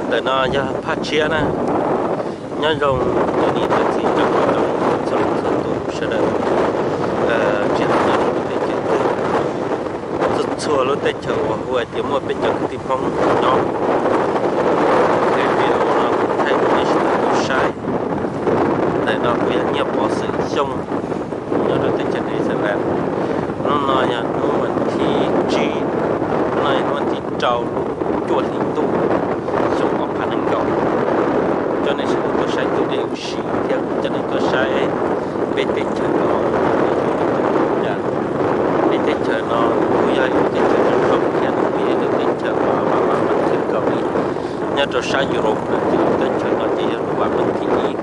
Ntawm no yog phaj tshiab na. Nyob zoo cov niam cov txiv cov phooj cov ywg txhua leej txhua tus sawv daws, tsis hais nyob rau lub teb chaws twg, txhua txhua lub teb chaws uas hu hais tias muaj peb cov kwv tij Hmoob nyob. Video no kuv thaij rau nej sawv daws tau saib. Ntawm no kuv yog Nyiaj Pov xeem Xyooj, nyob rau teb chaws New Zealand. Hnub no yog hnub vas thib tsib, hnub no yog hnub vas thib rau, cuaj hlis ntuj, xyoo ob phav nees nkaum. Coj nej sawv daws tuaj saib tus dej ua si thiab kuv coj nej tuaj saib peb teb chaws no. Peb teb chaws no kuj yog ib lub teb chaws zoo zoo thiab nws kuj yog ib lub teb chaws uas vam meej thib kaum li nyob rau sab Europe no. Ces lub teb chaws no ces yog lub vam meej thib ib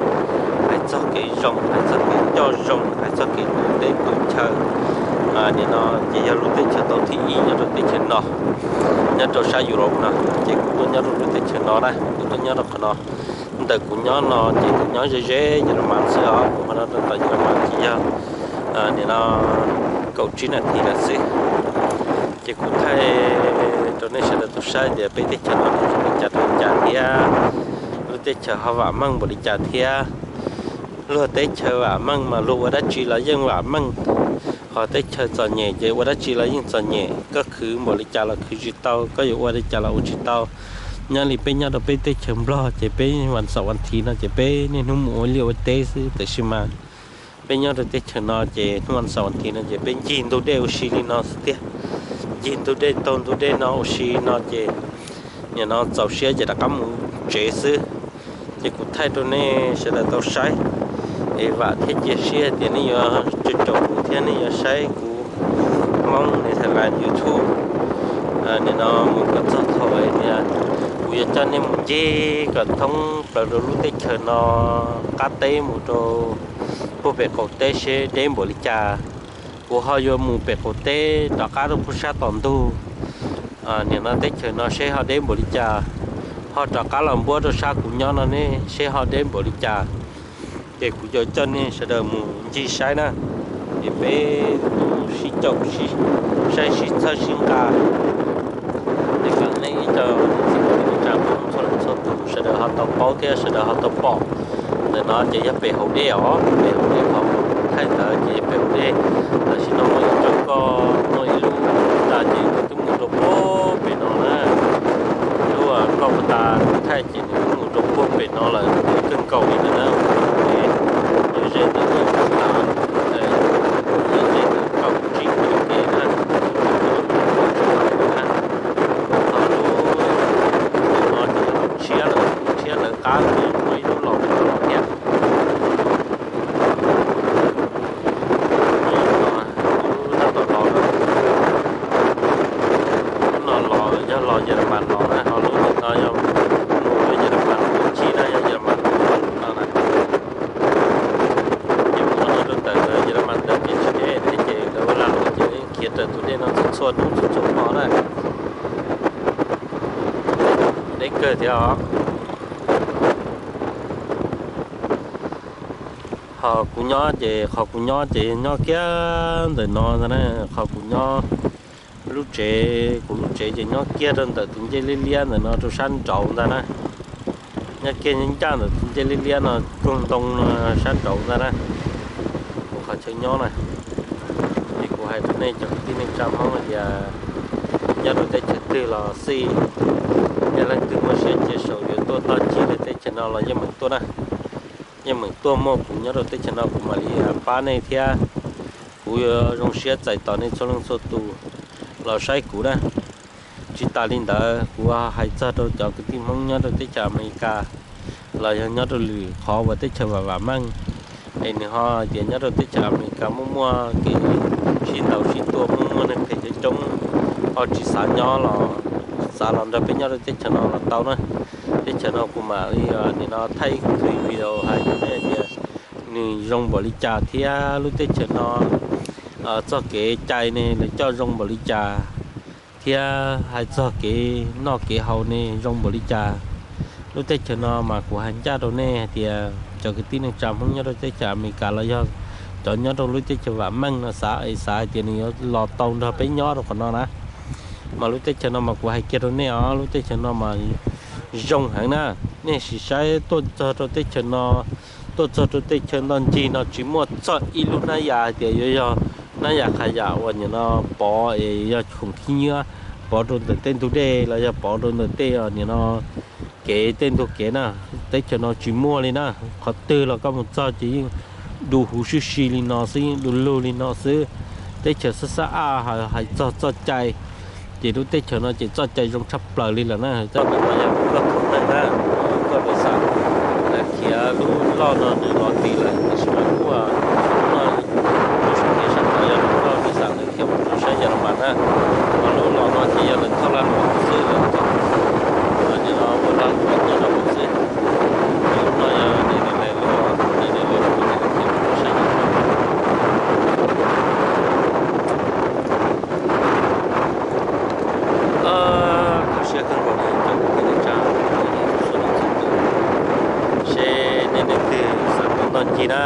hais txog kev zoo, hais txog kev coj zoo, hais txog kev tu teb tu chaw. Nim no ces yog lub teb chaws tau thib ib nyob rau teb chaws no, nyob rau sab Europe no. Ces kuv tuaj nyob rau lub teb chaws no na, kuv tuaj nyob rau qhov no. Ntawm kuv nyob no ces kuv nyob ze ze Yelamas xwb os, kuv qhov no rau tom Yelamas ces yog nim no kaum tsib nas this lawm xwb. Ces kuv thaij rau nej sawv daws tau saib tias peb teb chaws no zoo li cas rau li cas thiab lub teb chaws ho vam meej npaum li cas thiab. Luag teb chaws vam meej mas luag ua dab tsi los yeej vam meej, ho teb chaws txom nyem ces ua dab tsi los yeej txom nyem. Koj khwv npaum li cas los khwv tsis tau, koj yuav ua li cas los ua tsis tau. Nyob li peb nyob rau peb teb chaws Nplog ces peb vas xaum vas thiv no ces peb niaj hnub mus ua liaj ua teb xwb, tiam sis mas peb nyob rau teb chaws no ces hnub vas xaum vas thiv no ces peb ncig ntug dej ua si li no xwb tiag. Ncig ntug dej taug ntug dej no ua si no ces nim no txaus siab ces rov qab mus tsev xwb. Ces kuv thaij rau nej sawv daws tau saib es vam thiab cia siab tias nej yuav caum kuv thiab nej yuav saib kuv Hmoob Netherlands YouTube. Nim no mus kom txog thaum tias kuv yuav coj nej mus ncig kom thoob plaws rau lub teb chaws no, qab teb mus rau puag pem qaum teb seb deb npaum li cas. Kuv ho yuav mus pem qaum teb rov qab rau puag sab tom ntug nim no teb chaws no seb ho deb npaum li cas, ho rov qab los npuab rau sab kuv nyob no ne seb ho deb npaum li cas. Ces kuv yuav coj nej sawv daws mus ncig saib na, es peb mus sib caum saib sib txhawb sib nqa. Es kom nej ib co txiv tsa Hmoob txhua leej txhua tus sawv daws ho tau paub thiab sawv daws ho tau pom. Ntawm no ces yog pem hauv dej os, pem hauv dej qhov thaij ntawd ces yog pem hauv dej. Tam sim no muaj ib co koj, muaj ib lub tas ces nws twb mus rau puag pem no na. Lub koj puas tas thaij ces nws twb mus rau puag pem no lawm, kawg nkaus li ntawd na. Yog ze ntawm koj tas, yog ze ntawm kaum tsib kilomev na. Ho lub no ces tshiab lawm, tshiab lawv qab, muaj ib lub los thiab. Lub tab tom los, lub no los yog los Yelamas los na, ho lub no yog mus rau Yelamas tus chim na, yog Yelamas tus no na. Ces mus no rau ntawm Yelamas ntawd ces tsis deb thiab ces lawv ua lag luam ces khiav raws tus dej no txhua txhua hnub txhua txhua hmo na. Deb kawg thiab os. Ho kuv nyob ces qhov kuv nyob ces nyob kiag ntawm no ntag na, qhov kuv nyob lub tsev, kuv lub tsev ces nyob kiag rau ntawm tus ncej liab liab ntawm no rau sab nraud ntag na. Nyob kiag ncaj ntawm tus ncej liab liab no, rooj ntoo no sab nraud ntag na. Kuv qhov chaw nyob na, ces kuv hais rau nej cov kwv tij neej tsa Hmoob hais tias nyob rau teb chaws twg los xij, yog leej twg muaj siab cia saum yuav tuaj toj ncig rau teb chaws no los yeej meem tuaj na. Yeej meem tuaj muaj kuv nyob rau teb chaws no kuv mam li pab nej thiab. Kuv yuav zoo siab txais tos nej txhua leej txhua tus los saib kuv na. Tsis tas li ntawd kuv hais txog rau cov kwv tij Hmoob nyob rau teb chaws Amelikas los yog nyob rau lwm qhov uas teb chaws vam vam meej, es nws ho tias nyob rau teb chaws Amelikas muaj muaj kev sib ntaus sib tua, muaj muaj neeg phem coob coob, ho tsis xav nyob los xav los nrog peb nyob rau teb chaws no los tau na. Teb chaws no kuv mam li nim no thaij ib video hais rau nej tias nws zoo npaum li cas thiab lub teb chaws no txoj kev cai ne lawv coj zoo npaum li cas, thiab hais txog kev noj kev haus ne zoo npaum li cas. Lub teb chaws no mas kuv hais ncaj rau nej hais tias cov kwv tij neej tsa Hmoob nyob rau teb chaws Amelikas los yog cov nyob rau lub teb chaws vam meej no xav es xav hais tias nws yuav los tau nrog peb nyob rau qhov no na. Mas lub teb chaws no mas kuv hais kiag rau nej os, lub teb chaws no mas zoo heev na. Nej sim saib tuaj txog rau teb chaws no, tuaj txog rau teb chaws ntoj ncig no tsis muaj txog ib lub hnab yas hais tias yuav yog hnab yas qhov yam uas nim no pov es yog khoom khib nyiab pov rau ntawm tej ntug dej los yog pov rau ntawm tej nim no kev tej ntug kev na. Teb chaws no tsis muaj li na. Qhov twg los koj mus txog ces yeej du huv sib si li no xwb, yeej du lug li no xwb. Teb chaws xab xab aj hais txog txoj cai, ces lub teb chaws no ces txoj cai zoo tshaj plaws li lawm na. Txoj cai no yog koj thaum ntawd na, koj tus xam khiav lub loj no nws los tim lawm tiam sis mas kuj no, lub sab tim sab tod yog lub loj tus xam nws khiav mus rau sab Yas Las Mas na. Ho lub los no ces yog lawv thauj laj luam xwb, lawv thauj nim no ua laj luam tuaj rau hauv xwb. Lub no yog nws nws lawv lub, nws nws lawv lub ces lawv khiav mus rau sab Yas Las Mas. Kho siab kawg nkaus li cov kwv tij neej tsa, txhua leej txhua tus, seb nej leej twg xav tuaj ntoj ncig na,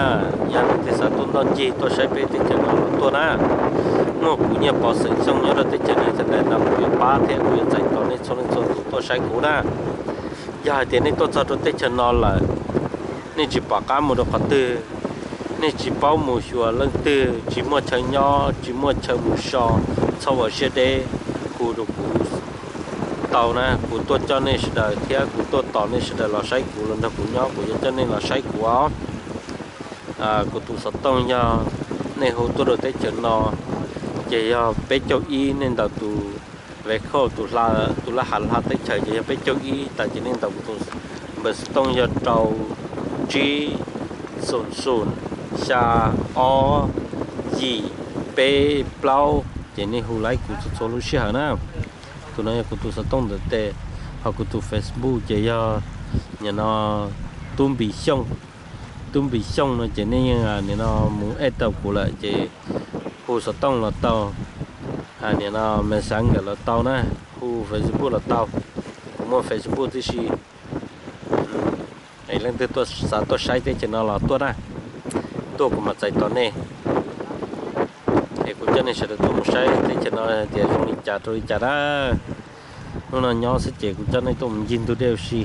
yog leej twg xav tuaj ntoj ncig tuaj saib peb teb chaws no los tuaj na. Muaj kuv Nyiaj Pov xeem Xyooj nyob rau teb chaws New Zealand no kuv yuav pab thiab kuv yuav txais tos nej txhua leej txhua tus tuaj saib kuv na. Yog hais tias nej tuaj txog rau teb chaws no lawm, nej tsis pom qab mus rau qhov twg, nej tsis paub mus xyuas leej twg, tsis muaj chaw nyob, tsis muaj chaw mus so, txhob ua siab deb, hu rau kuv tau na, kuv tuaj coj nej sawv daws thiab kuv tuaj tos nej sawv daws los saib kuv los nrog kuv nyob, kuv yuav coj nej los saib kuv os. Kuv tus xov tooj yog nej hu tuaj rau teb chaws no ces yog peb caug ib, nej ntaus tus vehicle, tus laj hav hla teb chaws ces yog peb caug ib tas ces nej ntaus kuv tus npawb xov tooj yog rau tsib xoom xoom xya ob yim peb plaub ces nej hu laib kuv txhua txhua lub sij hawm na. Tus no yog kuv tus xov tooj ntawm tes, ho kuv tus Facebook ces yog nim no Tub Npis Xyooj. Tub Npis Xyooj no ces nej yeej nim no mus add tau kuv lawm ces hu xov tooj los tau, nim no Messenger los tau na, hu Facebook los tau. Kuv muaj Facebook tib si. Leej twg tuaj xav tuaj saib teb chaws no los tuaj na, tuaj kuv mam txais tos nej. Es kuv coj nej sawv daws tuaj mus saib teb chaws no tias zoo li cas rau li cas na. Hnub no nyob xwb ces kuv coj nej tuaj mus ncig ntug dej ua si.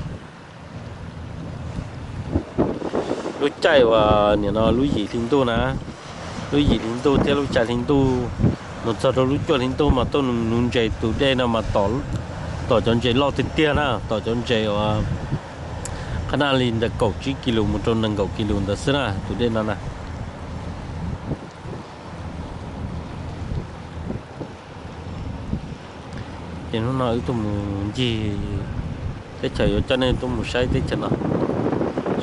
Lub caij uas nim no lub yim hli ntuj na, lub yim hli ntuj thiab lub xya hli ntuj mus txog rau lub cuaj hli ntuj mas tuaj nuv ntses tus dej no mas tom cov ntses loj tiag tiag na, tom cov ntses uas qhov naj li ntawm kaum tsib kis lus mus rau nees nkaum kis lus ntawd xwb na tus dej no na. Ces hnub no wb tuaj mus ncig teb chaws, yuav coj nej tuaj mus saib teb chaws no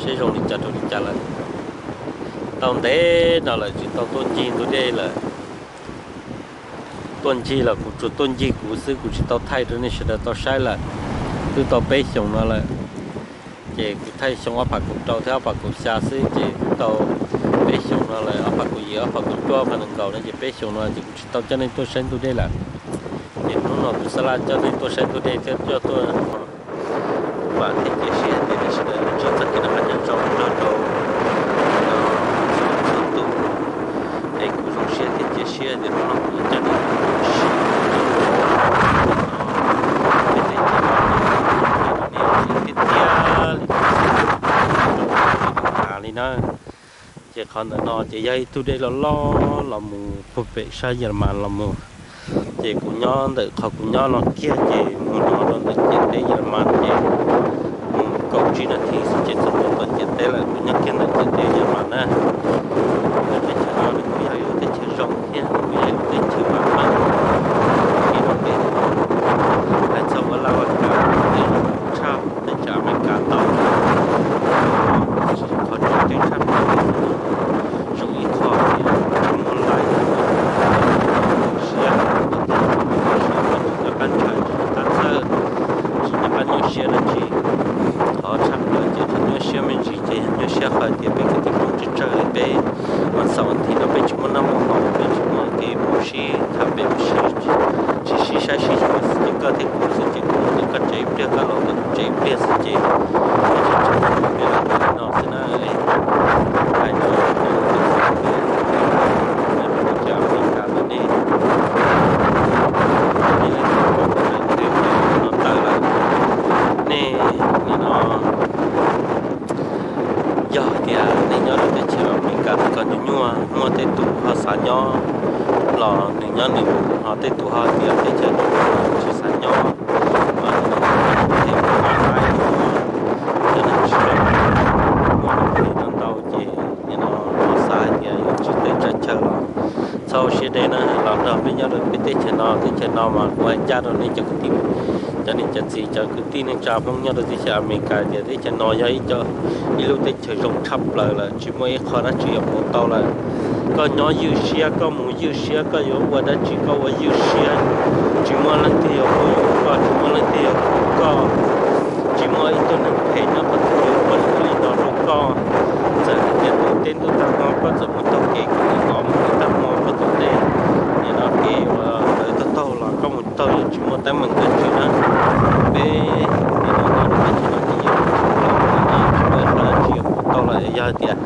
seb zoo li cas rau li cas lawm. Tau ntev no lawm tsis tau tuaj ncig ntug dej lawm. Tuaj ncig los kuv tsuas tuaj ncig kuv xwb, kuv tsis tau thaij rau nej sawv daws tau saib lawm. Twb tau peb xyoos no lawm, ces kuv thaij xyoo ob phav kaum rau thiab ob phav kaum xya xwb ces twb tau peb xyoos no lawm, ob phav kaum yim, ob phav kaum cuaj, ob phav nees nkaum no ces peb xyoos no ces kuv tsis tau coj nej tuaj saib ntug dej lawm. Ces hnub no kuv xav laj coj nej tuaj saib ntug dej thiab coj tuaj vam thiab cia siab tias nej sawv daws yuav ntsib txoj kev noj qab nyob zoo nrog rau txhua tus. Es kuv zoo siab thiab cia siab tias hnub no kuv coj nej tuaj mus saib no, peb teb chaws no tiag tiag li, li na. Ces qhov ntawm no ces yog ib tug dej loj loj los mus puag pem sab Yas Las Mas los mus. Ces kuv nyob ntawm qhov kuv nyob no kiag ces mus no rau ntawm ciam teb Yas Las Mas ces mus kaum tsib nas this xwb ces txog rau tom ciam teb lawm. Kuv nyob kiag ntawm ciam teb Yas Las Mas na. Teb chaws no nws kuj yog ib lub teb chaws zoo thiab nws kuj yog ib lub teb chaws vam meej. Ib lub teb chaws hais txog ua laj ua kam tshaj teb chaws Amelikas tau. Qhov tseem ceeb tshaj plaws zoo ib qho tias tsis muaj lais, siab, siab, nyob qab ntshav tsis nyob qab txhawj, tsis nyob qab nyuaj siab dab tsi. Qhov tshaj plaws ces txhob nyuaj siab me ntsis ces yog nyuaj siab qhov tias peb kwv tij Hmoob tsawg tsawg li peb mas xaum nthi no peb tsis muaj noj muaj haus, peb tsis muaj kev mus sib tham pem mus sib, tsis sib saib sib xyuas xwb ces koj thiab kuv xwb ces kuv mus ntawm koj tsev ib pliag, koj los ntawm kuv tsev ib pliag xwb ces peb los ntawm no xwb na. Hais rau cov Amelikas ntawm nej, nej leej twg pom kuv ntawm no tawm lawm, nej xav nyob los nws nyob nws, ho tej tus ho tias teb chaws tsis xav nyob, mas nws los nyob nws, tej tus ho laib, cov neeg tsis zoo, muaj neeg phem ntau ntau ces nim no xav hais tias yuav tsis teb tsa chaw los txhob ua siab deb na, los nrog peb nyob rau peb teb chaws no. Teb chaws no mas kuv hais ncaj rau nej cov kwv tij, cov niam cov txiv, cov kwv tij neej tsa Hmoob nyob rau teb chaws Amelikas tias teb chaws no yog ib co, ib lub teb chaws zoo tshaj plaws lawm, tsis muaj ib qho dab tsi yuav mus tau lawm. Koj nyob ywj siab, koj mus ywj siab, koj yuav ua dab tsi koj ua ywj siab, tsis muaj leej twg yuav pab koj, tsis muaj leej twg yuav pab koj, tsis muaj ib tug neeg phem nyob qhov twg yuav ua li no rau koj. Txawm hais tias ntuj teb ntuj tag hmo koj txawm mus taug kev, koj mus tov mus ntuj tag hmo koj tus dej, nim no kev uas lawv taug taug los koj mus taug yuav tsis muaj teeb meem dab tsi na. Peb nim no nyob rau teb chaws no ces yeej tsis muaj ib qho dab tsi yuav pab tau lawm. Yog hais tias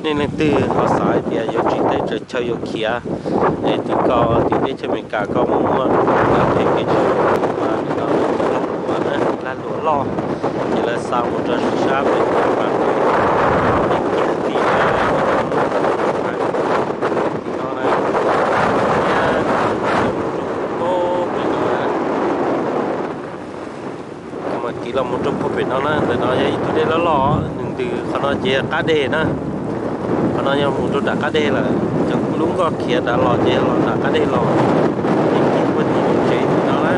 nej leej twg ho xav hais tias yuav tsis teb tsa chaw yuav khiav, es tim koj tim teb chaws Amelikas koj mus muaj kev phem kev ntshai mas nim no lag luam na, lag luam loj, ces lawv xa mus rau sab pem mas tim no na, tim no na, mas tiv los mus rau puag pem no na. Ntawm no yog ib tug dej loj loj, nws ntws qhov no ces yog qab deg na. Qhov no yog mus rau nram qab deg lawm, cov lub nkoj khiav nrad los ces yog los nram qab deg los. Ces kiag puag tim lub tsev tim no na,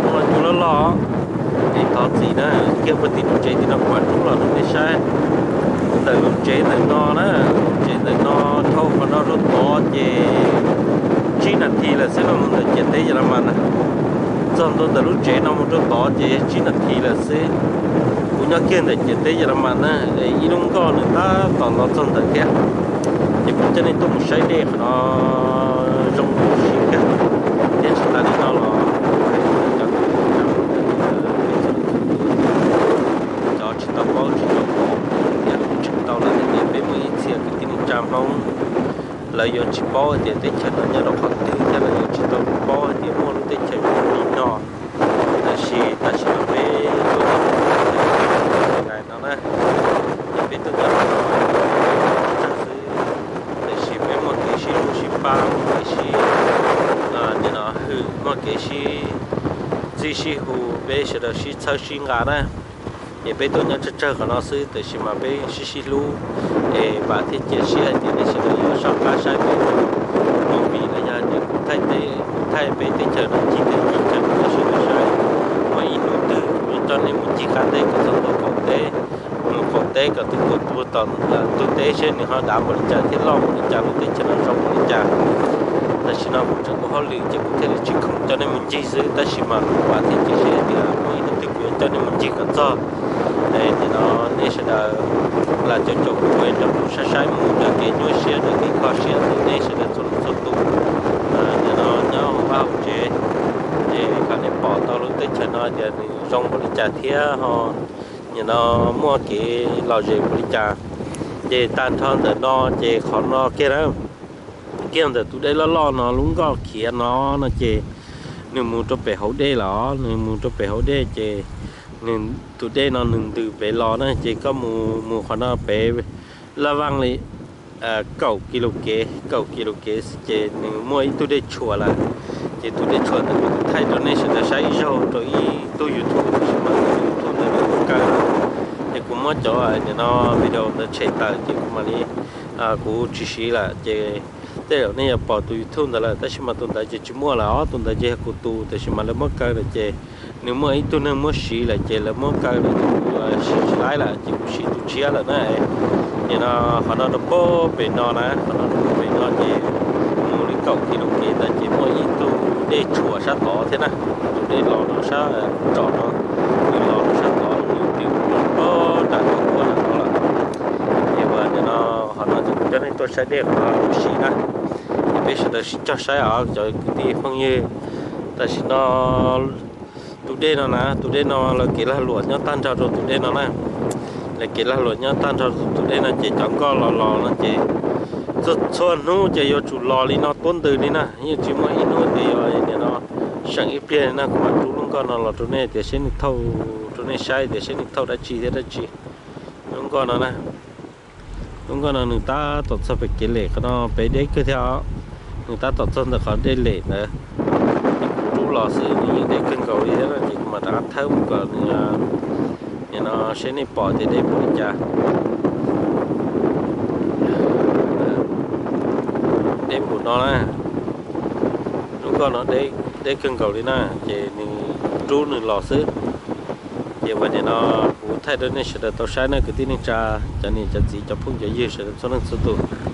muaj cua loj loj, es thov txim na, kiag puag tim lub tsev tim no kuv mam rub los rau nej saib. Ntawm lub tsev ntawm no na, lub tsev ntawm no dhau qhov no rau tod ces tsib nas this lawm xwb, no mus ntawm ciam teb Yelamas na. Txog ntua ntawm lub tsev no mus rau tod ces tsib nas this lawm xwb. Kuv nyob kiag ntawm ciam teb Yelamas na, es ib lub nkoj nws tab tom los txog ntawd thiab. Ces kuv coj nej tuaj mus saib dej qhov no zoo siab kawg. Thiab tsis tas li no los cov, cov tsis tau paub tsis tau pom tias tseem tau lawm tias peb muaj ib txhia kwv tij neej tsa Hmoob lawv yuav tsis paub hais tias teb chaws no nyob rau qhov twg thiab lawv yuav tsis tau paub hais tias muaj lub teb chaws zoo li no. Tab sis tam sim no peb tuaj nyob rau no na, ces peb tuaj nyob rau no tsawg xwb, tiam sis peb muaj kev sib hlub sib pab, muaj kev sib, nim no hwm, muaj kev sib txib sib hu, peb sawv daws sib txhawb sib nqa na. Ces peb tuaj nyob tsawg tsawg qhov no xwb, tiam sis mas peb sib sib hlub, es vam thiab cia siab hais tias nej sawv daws yuav soj qab saib peb movie los yog tias kuv thaij teb, kuv thaij peb teb chaws no cig teb cig chaw rau nej sawv daws saib. Muaj ib hnub twg kuv yuav coj nej mus ncig qab teb kom txog ntua qaum teb, mus qaum teb kom twb tuaj puag tom ntug teb seb nws ho dav npaum li cas thiab loj npaum li cas, lub teb chaws no zoo npaum li cas. Tam sim no kuv tseem ua hauj lwm ces kuv thiaj li tsis khoom coj nej mus ncig xwb, tab sis mas kuv vam thiab cia siab hais tias muaj ib hnub twg kuv yuav coj nej mus ncig kom txog. Es nim no nej sawv daws lam caum caum kuv es nrog kuv saib saib mus raws kev nyuaj siab raws kev kho siab ntawm nej sawv daws txhua leej txhua tus. Nim no nyob hauv vaj hauv tsev, ces kom nej pom tau lub teb chaws no tias nws zoo npaum li cas thiab ho nim no muaj kev lom zem npaum li cas. Ces tag nrho ntawm no ces qhov no kiag na, kiag ntawm tus dej loj loj no lub nkoj khiav no no ces nws mus rau pem hauv dej lawm, nws mus rau pem hauv dej ces nws, tus dej no nws ntws pem los na, ces koj mus mus qhov no pem laj vaj li kaum kis lus kev, kaum kis lus kev xwb ces nws muaj ib tug dej tshuam lawm. Ces tus dej tshuam ntawd kuv thaij rau nej sawv daws saib ib zaug rau ib tug YouTube, tab sis mas tus YouTube ntawd nws muaj kaw lawm. Ces kuv muab cov nim no video ntawd tshem tawm ces kuv mam li, kuv tsis siv lawm ces tej zaum nej yuav pom tus YouTube ntawd lawm, tab sis mas tus ntawd ces tsis muaj lawm os, tus ntawd ces yog kuv tus, tab sis mas lawv muab kaw lawm ces nws muaj ib tug neeg muab siv lawm ces lawv muab kaw lawm ces kuv siv tsis laib lawm ces kuv siv tus tshiab lawm na. Nim no qhov no rau puag pem no na, qhov no rau puag pem no ces mus li kaum kis lus kev ntawd ces muaj ib tug dej tshuam sab tod thiab na, tus dej los rau sab tod no, nws los rau sab tod nws plis mus rau puag nram no lawm. Ces uas nim no qhov no ces kuv coj nej tuaj saib dej qhov no lub sim na, ces peb sawv daws sib cog saib os cov kwv tij phooj ywg. Tam sim no tus dej no na, tus dej no lawv kev lag luam nyob tag nrho rau tus dej no na. Lawv kev lag luam nyob tag nrho rau tus dej no ces cov nkoj los los no ces txhua txhua hnub ces yuav tsum los li no tuab ntws li na, yeej tsis muaj ib hnub tias yuav nim no seem ib pliag li na. Kuv mam rub lub nkoj no los rau nej tias seb nws thauj, rau nej saib tias seb nws thauj dab tsi thiab dab tsi. Lub nkoj no na, lub nkoj no nws tab tom txog pem kev lem qhov no pem deb kawg thiab os. Nws tab tom txog ntawm qhov dej lem ntawd, rub los xwb, nws yeej deb kawg nkaus li thiab no ces kuv mam rov qab thawb mus kom nws, nim no seb nej pom tias deb npaum li cas. Deb npaum no na, lub nkoj no deb kawg nkaus li na, ces nws rub nws los xwb. Ces ua nim no kuv thaij rau nej sawv daws tau saib na kwv tij neej tsa, cov niam cov txiv cov phooj cov ywg sawv daws txhua leej txhua tus.